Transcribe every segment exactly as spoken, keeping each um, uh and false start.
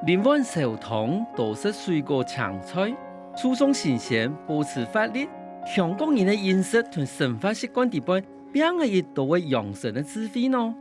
啉碗燒湯，多食水果青菜，注重新鮮，保持活力。香港人个飲食同生活習慣底背，並有一道个養生个智慧呢。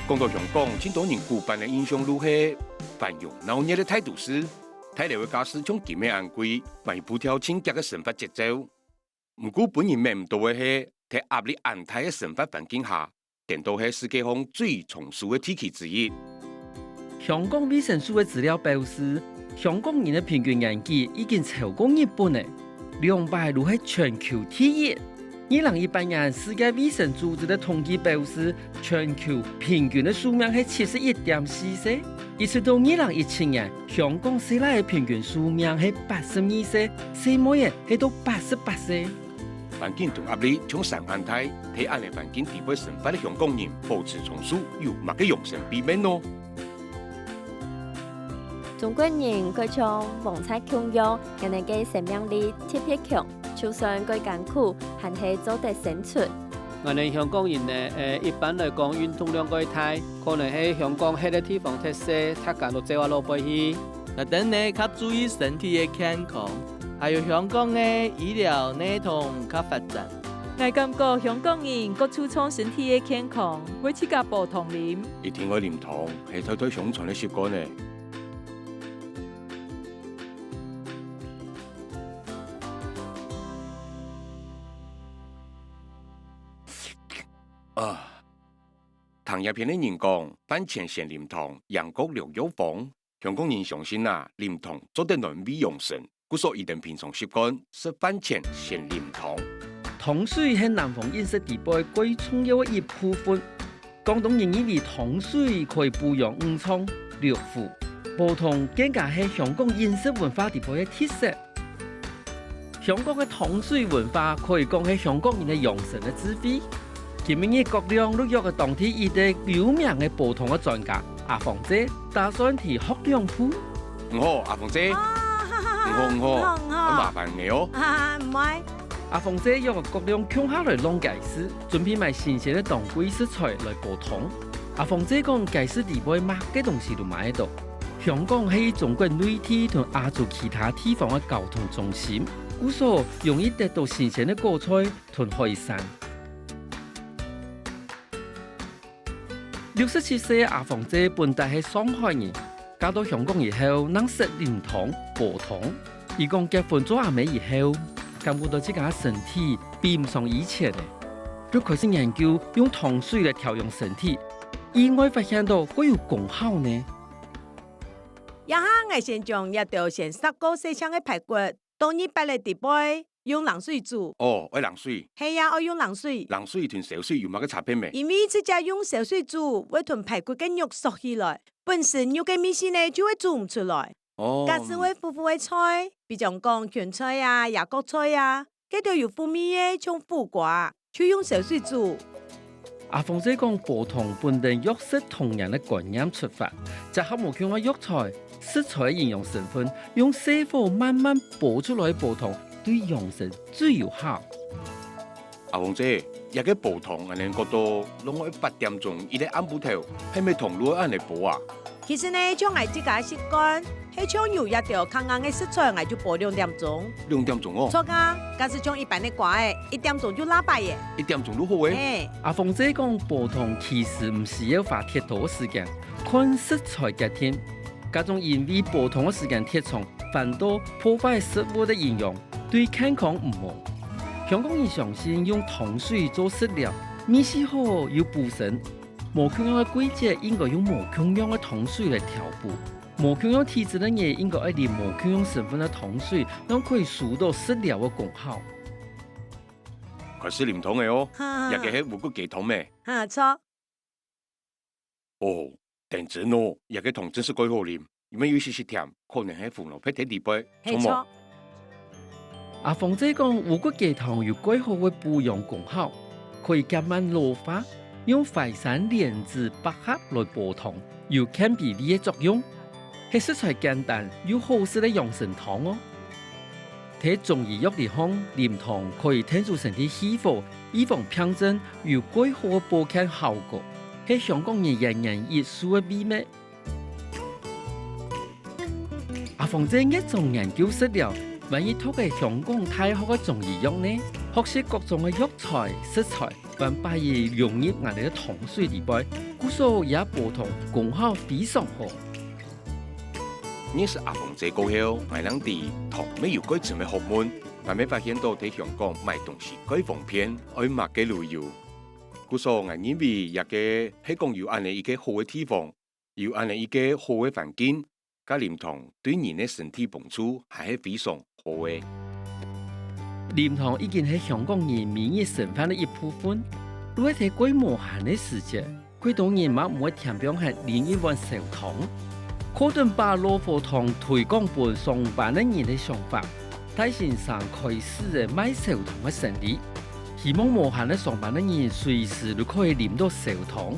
講到香港，盡多人古板个印象就係繁榮鬧熱个大都市，大樓个價數像金仔恁貴，還有步調盡遽个生活節奏。 毋過分人愐毋到个係，在壓力恁大个生活環境下，顛倒係世界上最長壽个地區之一。香港衛生署个資料表示，香港人个平均年紀已經超過日本了，兩擺就係全球第一。二零一八年世界衛生組織个統計表示，全球平均个壽命係七十一點四歲，一直到二零一七年，香港細倈个平均壽命係八十二歲，細妹仔係到八十八歲。 環境同壓力像山恁大，在恁樣个環境底背生活个香港人保持長壽有麼个養生秘訣呢？中國人蓋像黃蚻共樣，𠊎等个生命力特別強，就算蓋艱苦，還係做得生存。𠊎等香港人呢，呃，一般來講運動量蓋大，可能係香港歇个地方忒細，大家都走啊落背去。𠊎等呢較注意身體个健康，還有香港个醫療系統較發展。 𠊎感覺香港人較注重身體个健康，會自家煲湯啉。一定愛啉湯，係代代相傳个習慣呢。啊，聽這片个人講，飯前先啉湯，贏過良藥方。 香港人相信啊，啉湯做得暖胃養生，故所佢等平常習慣食飯前先啉湯。湯水係南方飲食底背蓋重要个一部分。廣東人認為湯水可以補養五臟六腑，煲湯更加係香港飲食文化底背个特色。 香港个湯水文化可以講係香港人个養生个智慧。今晡日國亮就約个當地一個有名个煲湯个專家阿芳姐，打算去學兩步。你好，阿芳姐。啊，你好，你好，你好，你好。麻煩你哦。啊，毋會。阿芳姐約个國亮共下來浪街市，準備買新鮮个當季食材來煲湯。阿芳姐講，街市底背麼个東西都買得到。 香港係中國內地同亞洲其他地方个交通中心，故所容易得到新鮮个果菜同海產。六十七歲个阿芳姐本來係上海人，嫁到香港以後，正識啉湯、煲湯。佢講結婚做阿姆以後，感覺到自家身體比毋上以前了，就開始研究用湯水來調養身體，意外發現到蓋有功效呢。 這下𠊎先將這兜先煠過洗淨个排骨，倒入粄仔底背，用冷水煮。哦，愛冷水。係啊，愛用冷水。冷水同燒水有麼个差別無？因為直接用燒水煮，會同排骨个肉縮起來，本身肉个味緒呢就會煮毋出來。哦。假使會苦苦个菜，比將講芹菜啊、野角菜啊， 該兜有苦味个，像苦瓜，就用燒水煮。阿芳姐講，煲湯本等藥食同源个觀念出發，結合無共个藥材、食材个營養成分，用細火慢慢煲出來个煲湯，對養生最有效。阿芳姐，這個煲湯恁樣搞到攏愛八點鐘，一個暗晡頭，係毋係湯就愛恁樣煲啊？ 其實呢，像𠊎自家个習慣，係像有這兜較硬个食材，𠊎就煲兩點鐘。兩點鐘哦？著啊，假使像一般个瓜仔，一點鐘就罅擺咧。一點鐘就好咧？嘿。阿芳姐講，煲湯其實毋需要花忒多个時間，看食材決定。該種因為煲湯个時間忒長，反倒破壞食物个營養，對健康毋好。香港人相信用湯水做食療，味緒好又補身，無共樣个季節應該用無共樣个糖水來調補。無共樣體質个人應該愛啉無共樣成分个糖水，正可以收到食療个功效。開始啉糖个哦，哈哈哈。這个係烏骨雞糖咩？哈，著。哦，等陣哦，這个糖真係蓋好啉。 因為有息息甜，可能係胡蘿蔔在裡背，係，著無？著。阿芳姐講，烏骨雞糖有蓋好个補陽功效，可以減慢老化，用淮山、蓮子、百合來補糖，有健脾胃个作用，係食材簡單又好食个養生糖哦。在中醫藥裡項，啉糖可以𢯭手身體虛火，預防病症，有蓋好个保健效果，係香港人延年益壽个秘密。 阿芳姐熱衷研究食療，萬一讀个香港大學个中醫藥呢？學習各種个藥材、食材，還把佢融入𠊎兜个糖水裡背，故所這補糖功效非常好。認識阿芳姐過後，𠊎正知糖乜有蓋深个學問，𠊎乜發現到在香港買東西蓋方便，愛麼个都有。故所𠊎認為這个係講有恁呢一个好个地方， 有恁呢一个好个環境，該啉糖對人个身體幫助還係非常好个。啉糖已經係香港人每日生活个一部分，就係在蓋無閒个時節，蓋多人嘛毋會恬放閒啉一碗燒糖。Gordon把老火糖推廣分上班个人个想法， 大先生開始了賣燒糖个生理，希望無閒个上班个人隨時都可以啉到燒糖。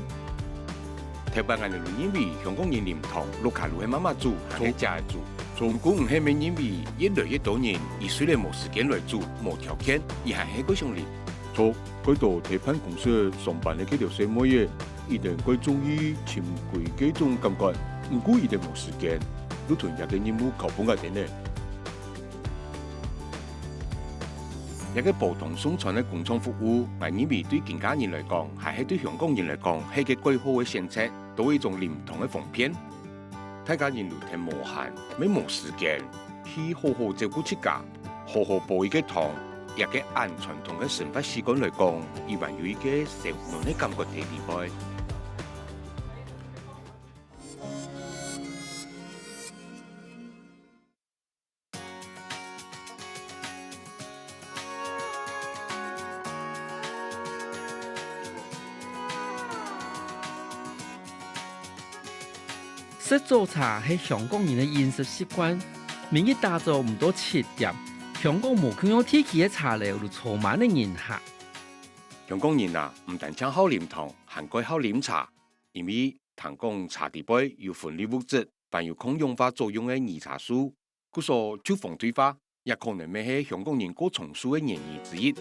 頭擺𠊎兜都認為香港人啉糖，屋下都係媽媽煮，還係姐仔煮。毋過毋係，乜認為越來越多人，佢雖然無時間來煮，無條件，佢還係蓋想啉。著，蓋多在辦公室上班个該兜細妹仔，佢兜蓋中意尋歸該種感覺，毋過佢兜無時間，就同這个任務交分𠊎兜呢。 這个補糖送餐个工廠服務，𠊎認為對今下人來講，還係對香港人來講，係个蓋好个選擇，多一種啉糖个方便。大家人都忒無閒，乜無時間去好好照顧自家，好好補一个糖，這个恁傳統个生活習慣來講，佢還有一个燒暖个感覺在裡背。 食早茶係香港人个飲食習慣，每日打早毋到七點，香港無共樣地區个茶樓都坐滿了人客。香港人啊，毋單淨好啉糖，還蓋好啉茶，因為聽講茶底背有分離物質，還有抗氧化作用个兒茶素， 故所就防退化，也可能乜係香港人過長壽个原因之一。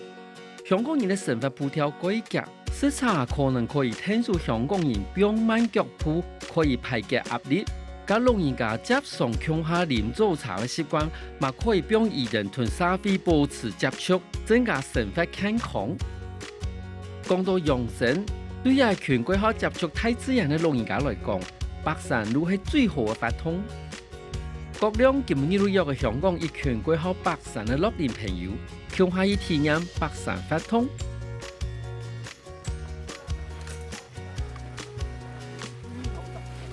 香港人个生活步調蓋遽，食茶可能可以𢯭手香港人放慢腳步，可以排解壓力。佮老人家輒常共下啉早茶个習慣，嘛可以幫佢兜同社會保持接觸，增加生活健康。講到養生，對這群蓋好接觸大自然个老人家來講，爬山就係最好个活動。 國亮今晡日就約个香港一群蓋好爬山个樂齡朋友，共下去體驗爬山活動。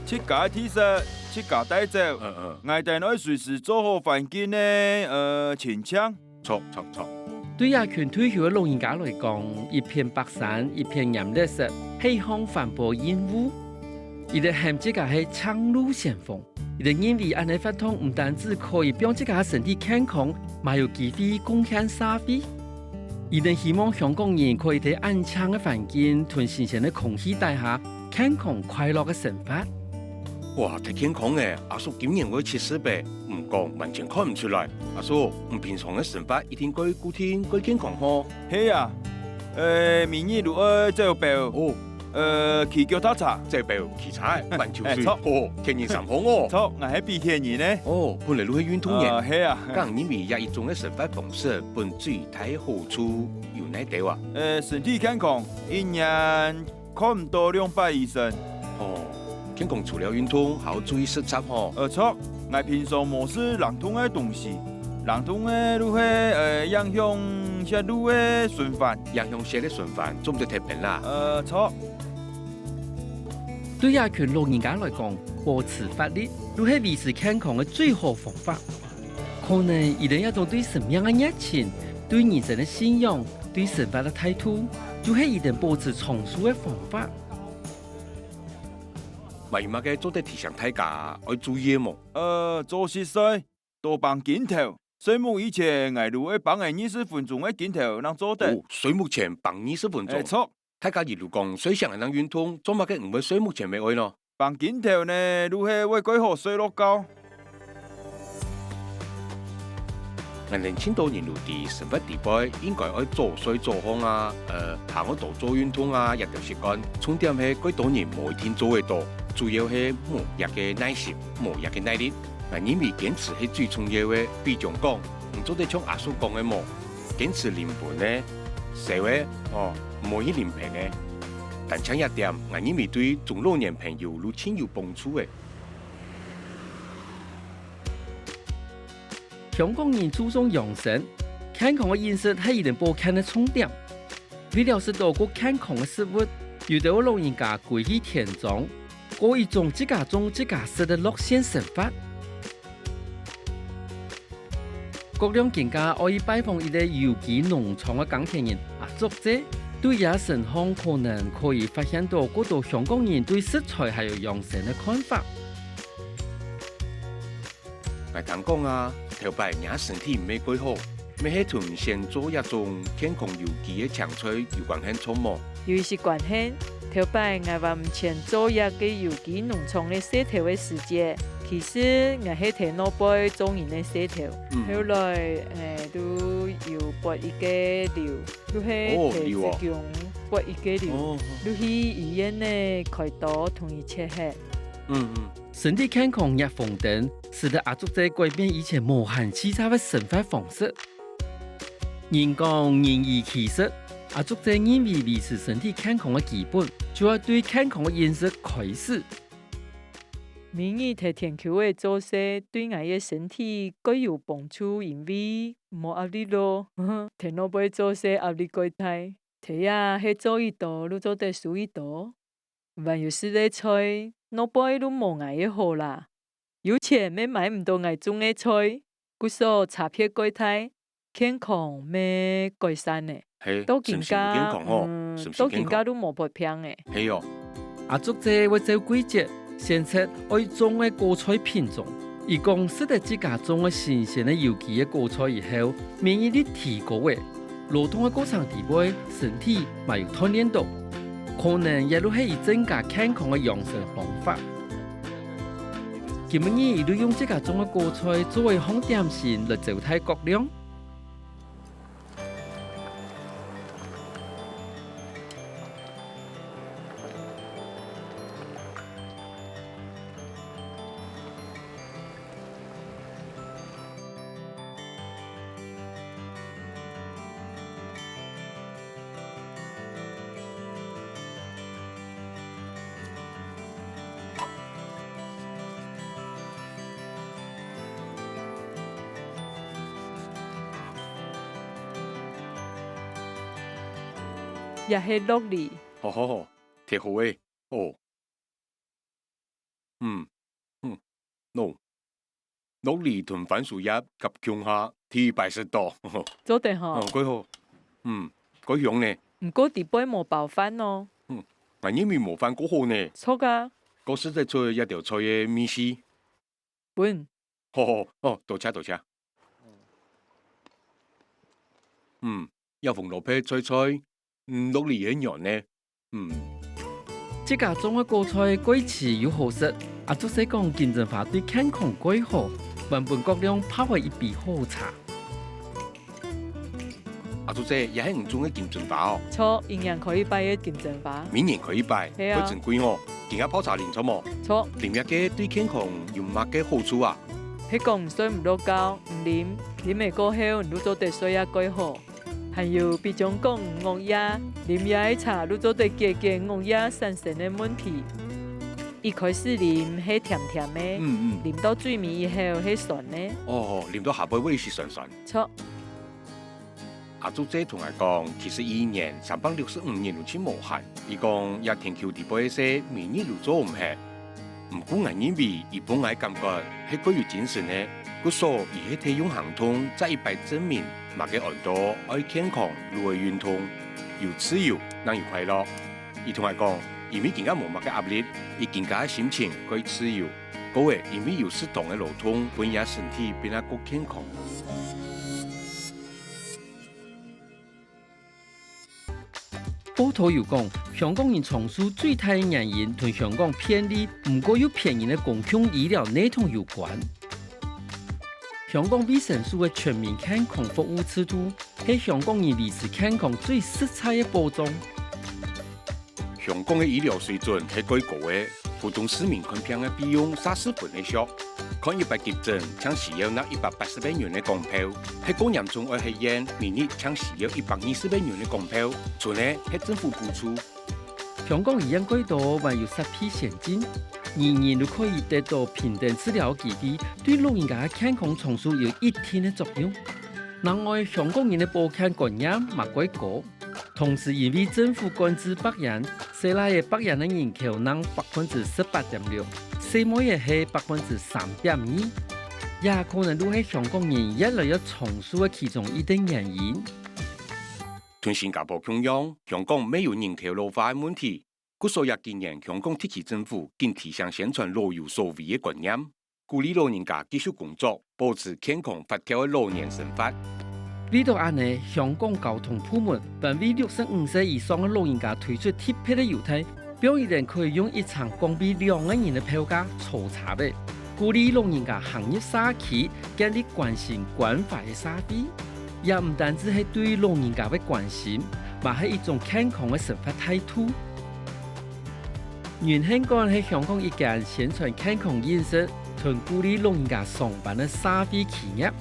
自家个地勢，自家帶走。嗯，嗯。𠊎兜愛隨時做好環境个，呃，清淨。著，著，著。對這群退休个老人家來講，一片爬山，一片拈綠色，係一項環保任務。佢兜喊自家係淨路先鋒。 佢兜認為恁呢活動毋單止可以幫自家身體健康，嘛有機會貢獻社會。佢兜希望香港人可以在恁淨个環境同新鮮个空氣底下，健康快樂个生活。哇，忒健康了！阿叔今年會七十歲，毋過完全看毋出來。阿叔，你平常个生活一定蓋固定、蓋健康吼？係啊，呃，每日都愛走步。哦， 呃，騎腳踏車。走步、騎車，環球水。哎，著。哦，鐵人三項哦。著，𠊎係比鐵人呢。哦，本來就係運動員。呃，係啊。該你認為這一種个生活方式，分最大好處有哪兜啊？呃，身體健康，一年看毋到兩擺醫生。哦，健康除了運動，還愛注意食雜吼。呃，著，𠊎平常無食冷凍个東西，冷凍个就係，呃，影響血路个循環。影響血个循環，做毋得忒冰啦。呃，著。對這群老人家來講，保持活力就係維持健康个最好方法。可能佢兜也總對生命个熱情、對人生个信仰、對生活个態度，就係佢兜保持長壽个方法。還有麼个做得提醒大家愛注意个無？呃，做實在， 多挷筋頭。睡目以前，𠊎就會挷个二十分鐘个筋頭，正做得。哦，睡目前挷二十分鐘。欸，著。大家一路講睡醒正運動，做麼个毋會睡目前乜愛呢？挷筋頭呢，就係會蓋好睡落覺。𠊎等盡多人就知生活裡背應該愛早睡早䟘啊，呃，還愛多做運動啊，這兜習慣，重點係蓋多人無一定做得到，主要係無這个耐心，無這个耐力。 𠊎認為堅持係最重要个，比將講，你做得像阿叔講个無？堅持臨分个，燒个，哦，毋好去臨盆个。單淨這點，𠊎認為對中老年朋友就盡有幫助个。香港人注重養生，健康个飲食係佢兜保健个重點。為了食到較健康个食物，有兜老人家歸去田莊， 過一種自家種自家食个樂善生活。國亮今下愛去拜訪一個有機農場个耕田人阿祝姐，對厥身項可能可以發現到較多香港人對食材還有養生个看法。 𠊎聽講啊，頭擺若身體毋係蓋好，乜係同先做這種健康有機个青菜有關係著無？有一息關係，頭擺𠊎還毋曾做這个有機農場个事頭个時節，其實𠊎係在外背做人个事頭。嗯。後來，欸，就有發一個瘤，就係哦，瘤哦。在子宮發一個瘤，哦。就去醫院呢開刀同佢切忒。嗯，嗯。 身體健康熱紅燈，使得阿祝姐改變以前無閒自在个生活方式。人講人宜其食，阿祝姐認為維持身體健康个基本，就愛對健康个飲食開始。每日在田坵仔做事，對𠊎个身體蓋有幫助，因為無壓力囉。在外背做事壓力蓋大，在這係做幾多就做得收幾多。 還有食个菜，外背就無𠊎个好啦。有錢乜買毋到𠊎種个菜，故所差別蓋大，健康乜改善呢。係，到今下，係毋係有健康吼？嗯，係毋係有健康？到今下都無發病欸。係哦。阿祝姐會照季節，選擇愛種个果菜品種。佢講食得自家種个新鮮个有機个果菜以後，免疫力提高欸。 勞動个過程裡背，身體嘛有鍛鍊到，可能也就係佢增加健康个養生方法。今晡日佢就用自家種个果菜做一項點心來招待國亮。 這係洛梨。好好好，忒好欸，哦。 嗯，嗯，喏，洛梨同番薯葉合共下，第一擺食到。做得吼。嗯，蓋好。嗯，蓋香呢。毋過裡背無包飯哦。嗯，𠊎認為無飯較好呢。著啊。較食得出這兜菜个味緒。分。好好，哦，多謝多謝。嗯，這紅蘿蔔脆脆，嗯，洛梨係軟呢。 嗯。自家種个果菜蓋鮮又好食，阿祝姐講金針花對健康蓋好，還分國亮泡了一杯好茶。阿祝姐，這係你種个金針花哦？著，一年開一擺个金針花。每年開一擺，係啊。蓋珍貴哦。今下泡茶啉著無？著。啉這个對健康有麼个好處啊？係講睡毋落覺，毋啉，啉了過後，你就做得睡啊蓋好。 還有，比將講，𠊎也啉這个茶，就做得解決𠊎也產生个問題。一開始啉係甜甜个，嗯，嗯。啉到最尾以後係酸个。哦，哦，啉到下背會係酸酸。著。阿祖姐同𠊎講，其實一年三百六十五日都盡無閒。佢講，這田坵裡背个事，每日都做毋忒。毋過𠊎認為，佢分𠊎感覺係蓋有精神个，故所佢係體用行動，再一擺證明，麼个安到愛健康，就愛運動，有自由，正有快樂。佢同𠊎講，因為今下無麼个壓力，佢今下个心情蓋自由。過後，因為有適當个勞動，分佢个身體變啊較健康。 報導有講，香港人長壽最大个原因同香港便利毋過又便宜个公共醫療系統有關。香港衛生署个全民健康服務制度係香港人維持健康最實在个保障。香港个醫療水準係蓋高个，普通市民看病个費用嗄十分个俗。 看一擺急診，淨需要拿一百八十個銀个港票，係較嚴重愛去院，每日淨需要一百二十個銀个港票，賰个係政府補助。香港醫院蓋多，還有設備先進，人人都可以得到平等治療機會，對老人家个健康長壽有一定个作用。另外，香港人个保健觀念嘛蓋高。 同時因為政府管制百元，細倈仔百元个人口正百分之十八點六，細妹仔係百分之三點二，也可能就係香港人越來越長壽个其中一個原因。同新加坡共樣，香港乜有人口老化个問題，故所這幾年香港特區政府緊提醒宣傳老有所為个觀念。 鼓勵老人家繼續工作，保持健康活跳个老年生活。為到恁呢，香港交通部門還為六十五歲以上个老人家推出特別个優待，分佢等可以用一程港幣兩個人个票價坐車仔，鼓勵老人家行入社區，建立關心關懷个社會。也毋單止係對老人家个關心，嘛係一種健康个生活態度。 銀杏館係香港一間宣傳健康飲食同鼓勵老人家上班个社會企業，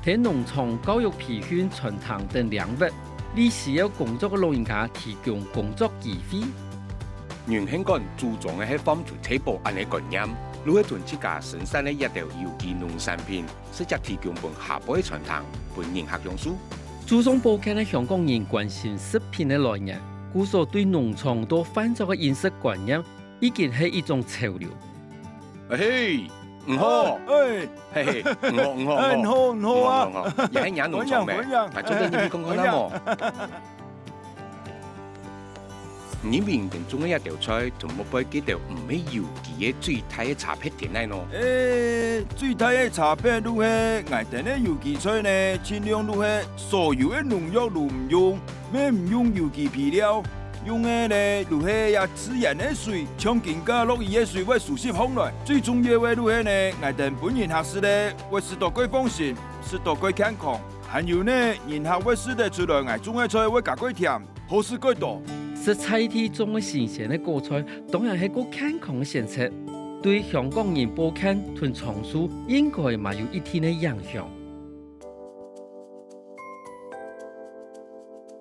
在農場、教育培訓、餐廳等領域，為需要工作个老人家提供工作機會。銀杏館主張个係farm to table恁个觀念，就係同自家生產个一兜有機農產品， 直接提供分下背个餐廳，分人客享受。注重保健个香港人關心食品个來源，故所對農場到飯桌个飲食觀念已經係一種潮流。哎嘿，你好，哎，嘿嘿，你好，你好，哎，你好，你好啊，你好，你好，也係人農場咩？歡迎，歡迎，來，做得入去看看啊無？歡迎。 你認為你等種个這兜菜同外背該兜毋係有機个最大个差別在哪呢？誒，最大个差別就係𠊎等个有機菜呢，盡量就係所有个農藥都毋用，乜毋用有機肥料，用个呢就係這自然个水，像今下落雨个水會收集䟘來。最重要个就係呢，𠊎等分人客食个會食到蓋放心，食到蓋健康。還有呢，人客會食得出來𠊎種个菜會加蓋甜。 好食蓋多。食在地種个新鮮个果菜，當然係較健康个選擇，對香港人保健同長壽應該嘛有一定个影響。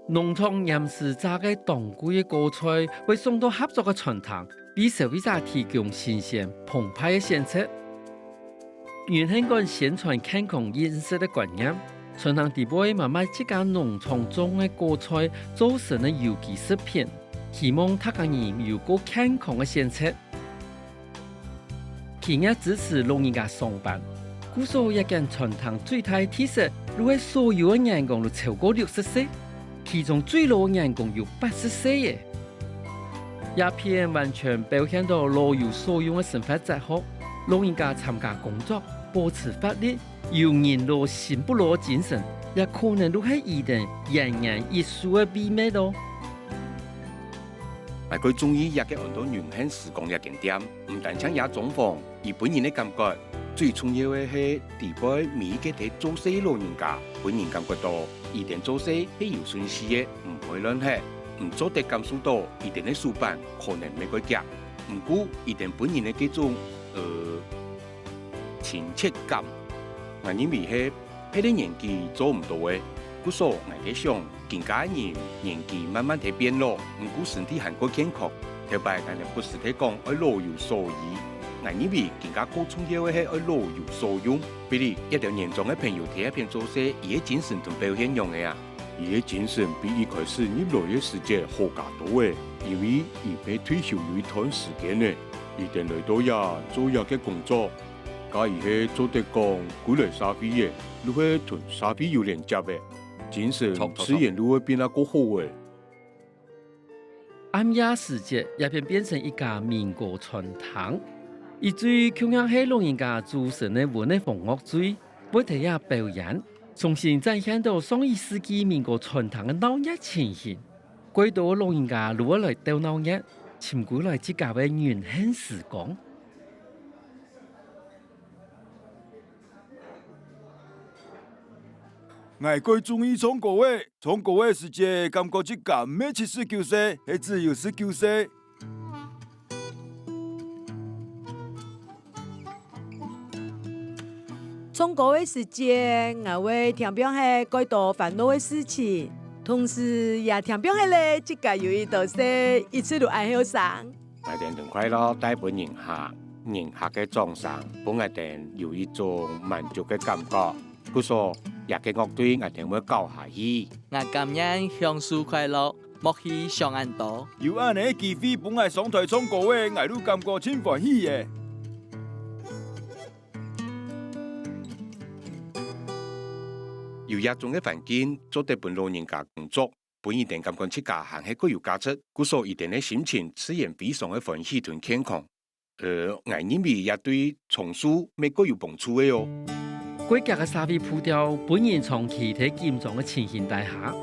農場臨時摘个當季个果菜，會送到合作个餐廳，為消費者提供新鮮、澎湃个選擇。 銀杏館宣傳健康飲食个觀念，餐廳底背嘛賣自家農場種个果菜做成个有機食品，希望大家人有較健康个選擇。企業支持老人家上班，故所這間餐廳最大个特色，就係所有个員工都超過六十歲，其中最老个員工有八十歲耶。 這片完全表現到老有所用个生活哲學，老人家參加工作，保持活力，有人老心不老个精神，也可能就係佢等延年益壽个秘密哦。𠊎蓋中意這个安到銀杏時光這間店，毋單淨這裝潢， 佢分人个感覺，最重要个係底背每一個在做事个老人家，分人感覺到佢等做事係有順序个，毋會亂忒，毋做得感受到佢等个手板可能會蓋遽。毋過，佢等分人个該種，呃，親切感，𠊎認為係 別个年紀做毋到个。故所𠊎在想，今下个人年紀慢慢在變老，毋過身體還過健康。頭擺𠊎等不時在講愛老有所依，𠊎認為今下較重要个係愛老有所用。比如，一兜年長个朋友在該片做事，佢个精神同表現仰仔啊？佢个精神比佢開始入來个時節好加多咧，因為佢乜退休有一段時間咧，佢等來到這做這个工作，假如係做得講歸來社會咧，就係同社會有連接咧，精神自然就會變啊過好咧。 暗夜時節，這片變成一家民歌餐廳。一隊共樣係老人家組成个文藝風樂隊，會在這表演，重新展現到上一世紀民歌餐廳个鬧熱情形。蓋多老人家就會來鬥鬧熱，尋歸來自家个人恨時光。 𠊎蓋中意唱歌仔，唱歌个時節感覺自家毋係七十九歲，係只有十九歲。唱歌个時節，𠊎會聽放係蓋多煩惱个事情，同時也聽放係咧自家有幾多歲，一直都恁後生。 𠊎兜同快樂帶分人客，人客个掌聲分𠊎兜有一種滿足个感覺。故所，這个樂隊𠊎兜會搞下去。𠊎甘願享受快樂，莫去想恁多。有恁呢个機會分𠊎上台唱歌仔，𠊎就感覺盡歡喜咧。有這種个環境，做得分老人家工作， 分佢兜感覺自家還係蓋有價值，故所佢兜个心情自然非常个歡喜同健康。呃，𠊎認為這對長壽乜蓋有幫助个哦。過遽个社會步調，分人長期在緊張个情形底下，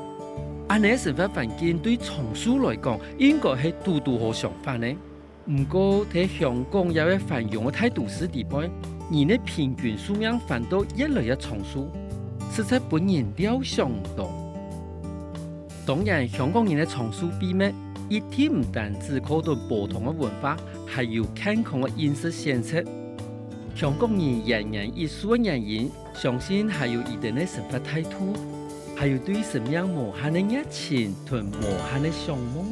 恁呢个生活環境對長壽來講，應該係堵堵好相反呢。 毋過，在香港這个繁榮个大都市裡背，人个平均壽命反倒越來越長壽，實在分人料想毋到。當然，香港人个長壽秘密，一定毋單止靠著煲湯个文化，還有健康个飲食選擇。香港人延年益壽个原因，相信還有佢兜个生活態度，還有對生命無限个熱情同無限个向往。